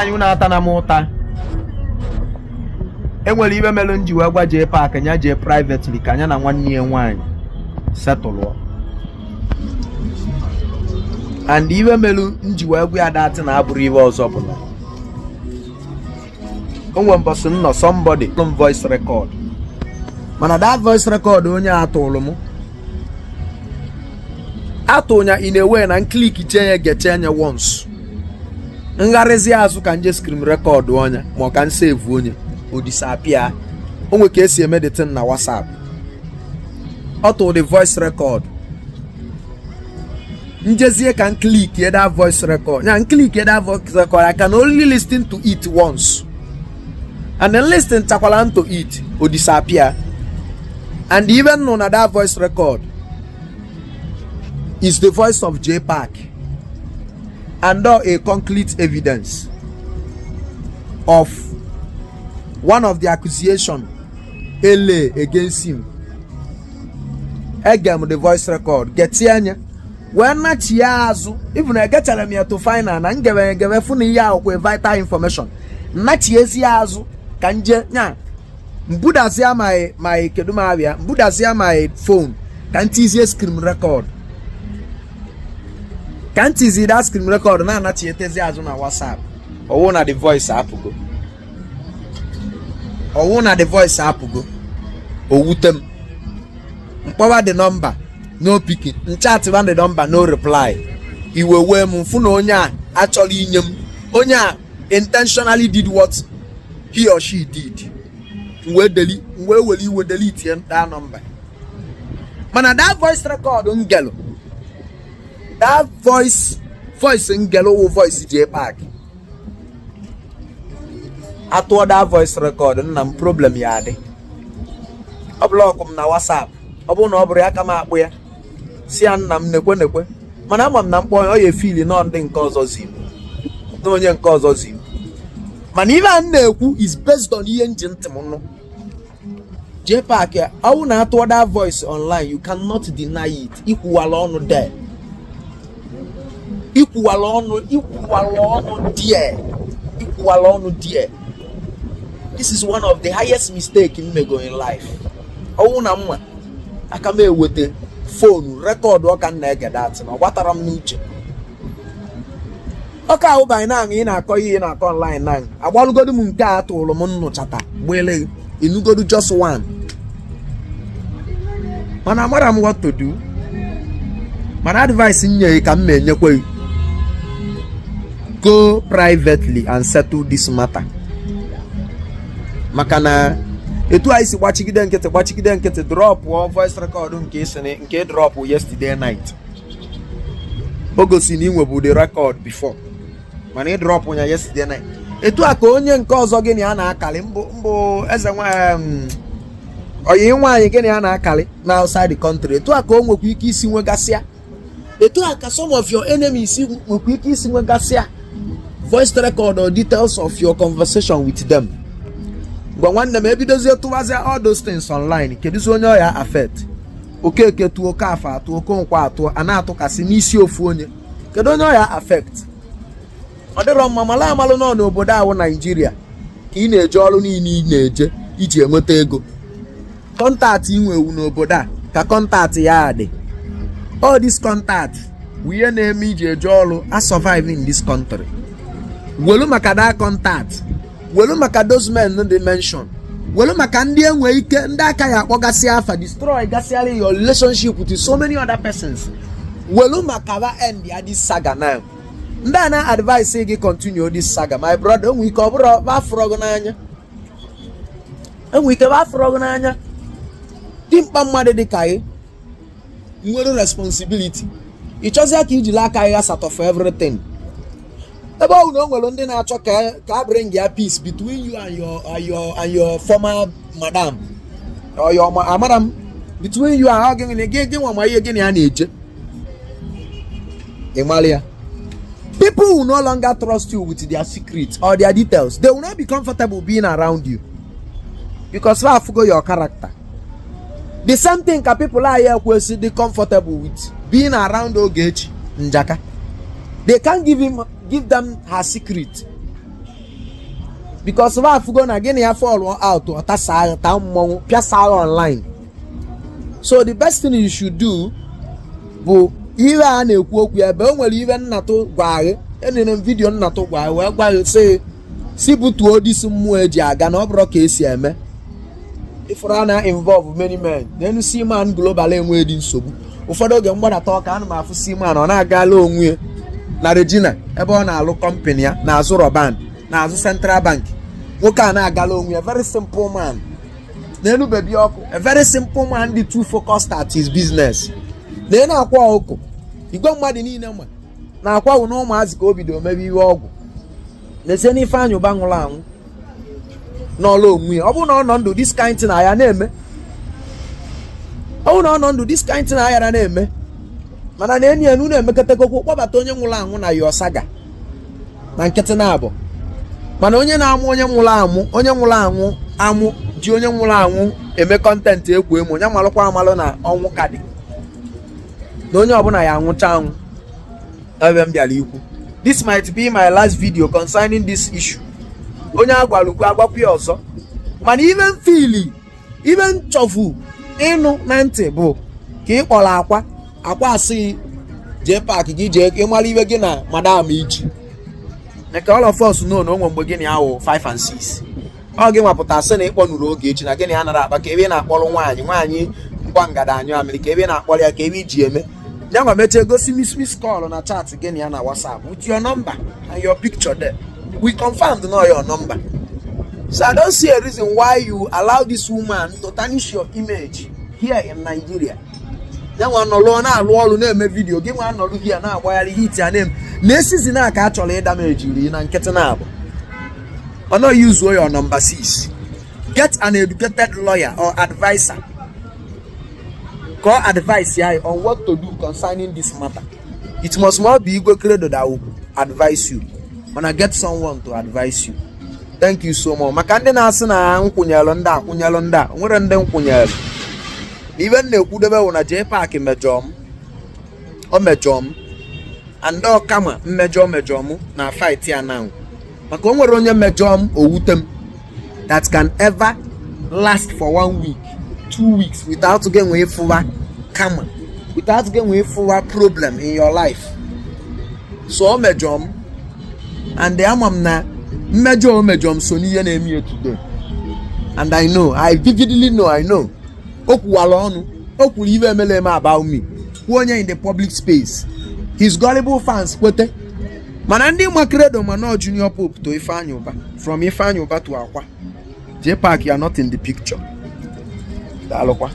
Anyị na-ata na m ụta. Enwere ibe mere m ji wee gwa Jee Park nya jee privately ka anya na nwanne ya nwaanyị setụlụọ, and ibe mere m ji wee gwa ya that na abụrụ ibe ọzọ bụ na o nwere mbọsị m nọ, somebody m voice record, mana that voice record onye a tụrụ m atụnya in a way na n click chee ya, geche anya once, ngharịzi azụ ka nje screen record onye ma ọ ka n save onye, o disappear. O nwe ka esi eme the thing na WhatsApp. Ọ tụrụ the voice record, njezie ka n click that voice record ya, n click that voice record, I can only listen to it once, and then listen chakwala to it, o disappear. And even nụ na that voice record is the voice of J Park and a concrete evidence of one of the accusation ele against him. Ege m the voice record, getie anya wee nachie azụ. Even egechara m ya to final na ngebe ngebe fụ na ihe akwụkwọ vital information, nnachiezi azụ ka nje nya mbudazia my kedu m abịa mbudazia my phone ka ntizie screen record, ka ntizi that screen record na-anachietezi azụ na WhatsApp, ọwụ na the voice apụgo, ọwụ na the voice apụgo. O wute m, mkpọwa the number, no picking, nchatịba the number, no reply. Iwe wee m fụ na onye a achọrọ inye m, onye a intentionally did what he or she did. Wee were iwe delete that number. Mana that voice record ngelu, that voice ngelu wụ voice J Park. Atụọ that voice record, nna m, problem ya adị. Ọ block m na WhatsApp. Ọ bụrụ na ọ bụrụ ya ka m akpụ ya si ya, nna m, nekwe nekwe, mana ama m na mkpọ ọ ya efili nọ ndị nke ọzọ zi m na onye nke ọzọ zi m. Mana ibe a m na-ekwu is based on ihe nji ntị m nụ. J Park, ọwụ na atụọ that voice online, you cannot deny it. Ikwuwala ọnụ there, ikwuwala ọnụ, ikwuwala ọnụ there, ikwuwala ọnụ there. This is one of the highest mistake m mego in life. Ọwụ na mma aka m eweta phone record ọka m na-ege that na ọ gbatara m n'uche ọka ahụ banye na ị na-akọ ihe ị na-akọ online na agbalụgodu m nke a tụrụ m nnụchata gbele inugodu just one. Mana amara m what to do. Mana advice m nye ka m ma enyekwa gị: go privately and settle this matter, maka na etu anyị si gbachigide nkịtị, gbachigide nkịtị, drop voice record nke isi nke drop yesterday night, o gosi na ị nwebu the record before, mana ị drop ya yesterday night. Etu a ka onye nke ọzọ gị na ya na-akali mbụ mbụ eze oyi nwaanyị gị na ya na-akali na outside the country, etu a ka o nwekwa ike isi nwegasịa. Etu a ka some of your enemies nwekwa ike isi nwegasịa voice record or details of your conversation with them. Gwa nwanne m, ebidozie tụwazie all those things online, kedụzi onye ọ ya affect? Okeke tụọ, oke afọ atụ, okonkwo atụ, a na-atụkasị n'isi ofu onye. Kedu onye ọ ya affect? Ọ dịrọ mma. Mala amalụ nọ n'obodo ahụ Naijiria ka ị na-eje ọrụ niile ị na-eje iji enweta ego. Contact inwewu n'obodo a ka contact ya dị. All this contact bụ ihe na-eme iji eje ọrụ a survive in this country. Welu maka that contact, welu maka those men dị mention, welu maka ndị enwe ike ndị aka ya akpọgasị afa, destroy gasịara your relationship with so many other persons. Welu maka ba end ya this saga now. Ndị a na advice gị continue this saga, my brother, enwe ike ọ bụrụ afụrọ gị n'anya, enwe ike afụrọ gị n'anya. Dimkpa mmadụ dị ka gị nwere responsibility, ị chọzịa ka ijiri aka gị asatọ for everything, ebe ọ bụ na o nwere ndị na-achọ ka bring ya peace between you and your former madam or your amara m, between you and gị gị gị nwa ma ihe gị na ya na-eje. Ị mara ya, people will no longer trust you with their secrets or their details. They will not be comfortable being around you because fa afugo your character. The same thing ka people anyị ekwesị dị comfortable with being around Ogechi Njaka. They can't give them her secret. Because va afụgo na gịnị ya fall out, ọtasa agha, taa mmọnwụ, pịasa agha online. So the best thing you should do bụ ihe a na-ekwu okwu ya, ebe o nwere ihe nnatụ gwa gị. Enere m video nnatụ gwa gị, wee gwa gị sị si butuo disi mmụọ eji aga na ọ bụrụ ka esi eme ifuru a na involve many men n'elu. Seaman Global enwe dị nsogbu. Ụfọdụ oge mgbadata ọka, ana m afụ Seaman, ọ na-agala onwe ya na Regina, ebe ọ na-alụ company ya na-azụ Roban, na-azụ Central Bank. Nwoke a na-agala onwe ya, very simple man n'elu bebi ọkụ, a very simple man dị too focused at his business. Na akwa ọkụ igwe mmadụ niile ma na akwa wụ na ụmụazị ka o bido mebe ihe ọgwụ. N'ezie na Ifeanyị Ụba nwụrụ anwụ n'ọlụ onwe ya, ọ bụrụ na ọ nọ ndụ, this kind thing aya na-eme. Ọ bụrụ na ọ nọ ndụ, this kind thing ayara na-eme. Mana na enyi ya na unu emekọtakokwu kpọbata onye nwụrụ anwụ na your saga na nkịtị na-abụ. Mana onye na-amụ onye nwụrụ anwụ, onye nwụrụ anwụ amụ ji onye nwụrụ anwụ eme content ekwu emu, onye amalụkwa amalụ na ọnwụ ka dị, na onye ọbụla ya anwụcha anwụ. Ebe m bịara ikwu, this might be my last video concerning this issue. Onye agwalukwu agwakwu ya ọzọ, mana ibe m fili, ibe nchọfu ịnụ na ntị bụ ka ị kpọrọ akwa akwa asị jee park gị, jee ịmara ibe gị na madam iji nke. All of us know na onwe mgbe gị na ya wụ 5 and 6. Ọ gị nwapụta sị na ịkpọ nụrụ oge echi na gị na ya nara akpa, ka ebe ị na-akpọrọ nwaanyị nwaanyị ngwa ngada anyụ amịrị, ka ebe ị na-akpọrọ ya, ka ebe iji eme ya. Nwa mechie gosi miss call na chat gị na ya na WhatsApp with your number and your picture there. We confirmed no your number, so I don't see a reason why you allow this woman to tarnish your image here in Nigeria. Ya nwa nọrọ na-alụ ọrụ, na-eme video, gị nwa nọrọ here na-agbagharị hit ya name na esizi na aka a chọrọ ịdamage ri na nkịtị na abụ. Ọ nọ use your number 6. Get an educated lawyer or adviser ka ọ advise ya on what to do concerning this matter. It must not be Igwe Credo that will advise you, mana get someone to advise you. Thank you so much. Maka ndị na-asị na nkwụnyelụ ndị a, kwụnyelụ ndị a, nwere ndị nkwụnyelụ na ibe m na-ekwudebe bụ na JPAC mejọọ m, o mejọọ m, and ọ kama mmejọ mejọọ m na fight ya now, maka o nwere onye mejọọ m owute m that can ever last for one week, 2 weeks without gị nwee fụwa kama, without gị nwee fụwa problem in your life. So o mejọọ m, and ama m na mmejọ o mejọọ m so n'ihe na-eme ya today. And I know, I vividly know, I know o kwuwara ọnụ, o kwuru ibe emela eme about me, kwuo onye in the public space, his gullible fans kwete. Mana ndị ma Credo ma nọ Junior Pope to Ifeanyi Uba, from Ifeanyi Uba to Akwa, JPAC, you are not in the picture. Daalụkwa.